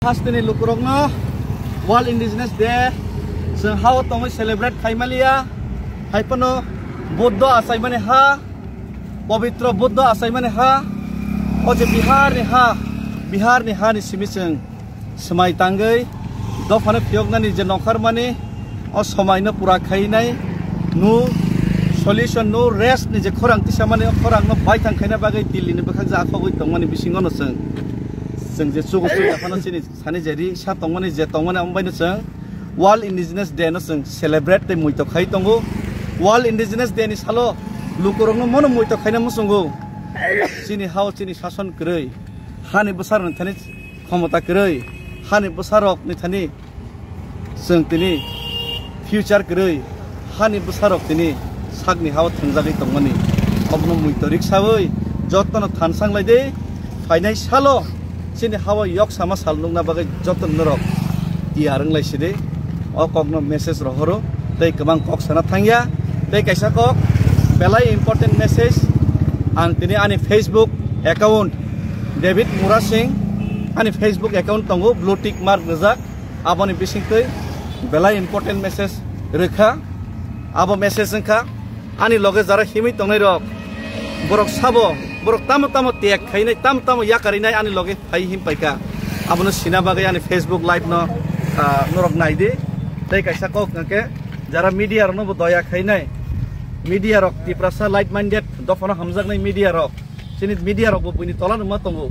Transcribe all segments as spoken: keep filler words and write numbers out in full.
Hasteni lukurokno World Indigenous Day chwng hao tongwi celebrate khaimaliya. Haiphano Buddha achaimani ha, pobitro Buddha achaimani ha, o je Biharni ha, Biharni hani simi chwng swmai tangwi dophano phiyoknani je nongkhormani, o somaino pura khainai, no solution, no rest ni je khorang tisamani, o khorangno baithang khaina bagwi Delhi ni bwkhak je akhogwi tongmani bisingono chwng, chwng je chugo chuya phano chini sani je ri sa tongmani, je tongmani, amo baino chwng World Indigenous Day no chwng celebrate tei muito khai tongo. World Indigenous Day ni salo lukurokno mono muito khaina muchungo. Chini hao chini sason kwrwi, hani bwsarokni thani khomota kwrwi, hani bwsarokni thani chwng tini future kwrwi, hani bwsarok tini sakni hao thwngjagwi tongmani. Obono muito riksawi jotono thansanglai di. Phainai salo chini hao yok sama sal nukna bagwi joto norok tiyar wnglai sidi. O kokno message rohoro tei kwbang kok sana thangya. Tei kaisa kok belai important message ang tini ani Facebook account David Murasing, ani Facebook account tongo, blue tick mark rijak. Aboni bisingtwi belai important message rwkha. Abo message wngkha, ani loge jara himwi tongnai rok, borok sabo, borok tamo tamo tek khainai, tamo tamo yakarinai ani loge phai him paikha. Abono sina bagwi ani Facebook live no, ah, norok naidi. Tei kaisa kok hwnkhe, jara media rokno bo doya khainai, media rok Tiprasa like minded dophano hamjaknai media rok, chini media rok bo buini tola nungma tongo.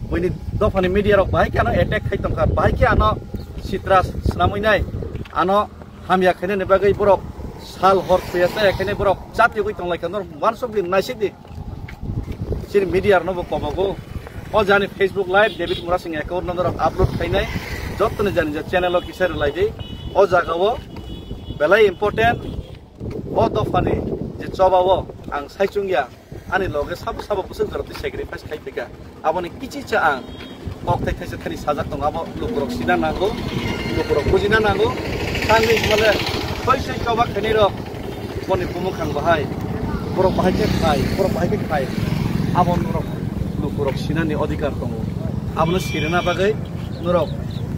Buini dophani media rok bahai khe ano attack khai tongkha, bahai khe ano sitra snamwi nai, ano hamya khainani bagwi borok sal hor thuya chaya khainai borok chatiyogwi tonglaikha, norok uansukdi, naisikdi. Chini media rokno bo kobogo. O jani Facebook live David Murasing account no norok upload khainai, jottoni jani je channel o kisa rwlaidi. O jaga o belai important. O dophani je choba o ang saichung ya, ani loge sabo sabo bwswk jorok twi sacrifice khai phaikha. Aboni kichicha ang kok thai thaisa thani sajak tongo, abo lukurok sina nango, lukurok bujina nango. Thangwi hwnmale soi soi choba khainai rok boni bumukhang bahai, borok bahai khe khai, borok bahai khe khai, abo norok lukurok sinani odhikar tongo. Abono sirina bagwi norok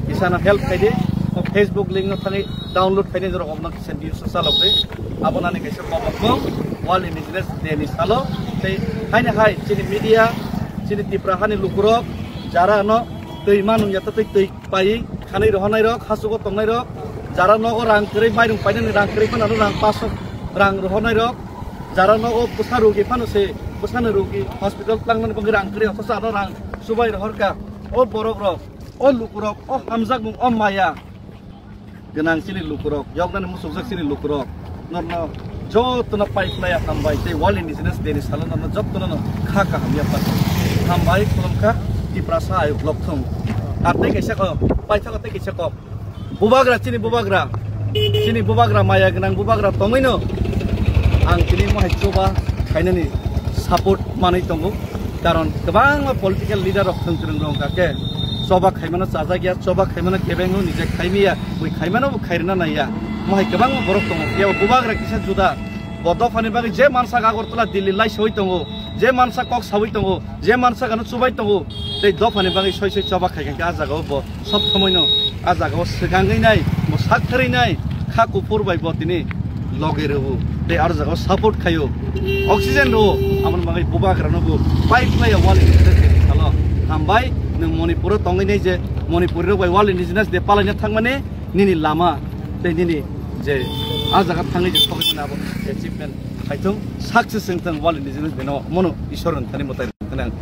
kisano help khaidi, o Facebook link no thangwi download khaidi, norok obono kisa news o chalok di. Abono ani kaisa kobok bo World Indigenous Day ni salo tei haino hai chini media, chini Tipra hani lukurok jara no twi manung ya twi twi pai khanwi rohonai rok, hasugo tongnai rok, jara nogo rang kwrwi, mairung painani rang kwrwi phano rang paso rang rohonai rok, jara nogo bwsa rogi phano se, bwsani rogi hospital tlangnani bagwi rang kwrwi, othocho ano rang chubai rohorkha. O borok rok, o lukurok, o hamjakmung, o maya gwnang chini lukurok, yoknani muchukjak chini lukurok, norno jotono pai khlai ya hambai tei World Indigenous Day ni salo norno jotono no kha kaham ya pa hambai khulumkha. Tiprasa ayuk lokthung. Ar tei kaisa kok, paithago tei kaisa kok. Bubagra, chini bubagra, chini bubagra, maya gwnang bubagra tongwino ang tini mohai choba khainani support manwi tongo. Karon kwbangma political leader rok thwng kwrwng rok wngkha khe choba khaimano chajak ya, choba khaimano kebengo nije khaimiya, bui khaimano bo khairwna naiya. Mohai kwbangma borok tongo, phiya bo bubagra kisa juda. Bo dophani bagwi je mansak Agartala, Delhi laisawi tongo, je mansak kok sawi tongo, je mansak ano chubai tongo, tei dophani bagwi soi soi choba khai kha khe a jagao bo sob somoino a jagao swkangwi nai, bo sak thwrwi nai, kha kuphur bai bo tini loge rwo tei aro jagao support khaio, oxygen rwo, aboni bagwi bubagrano bo pai khlaiya wali salo. Hambai, nwng Manipuro tongwi nai je Manipuri rok bai World Indigenous Day palaina thangmani, nini lama tei nini je a jaga thangwi je sogwi mani abo achievement khaithung, success wngthung, World Indigenous Day no mono Ishwar ni thani mwtai rwna ang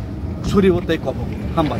suribo tei kobo. Hambai.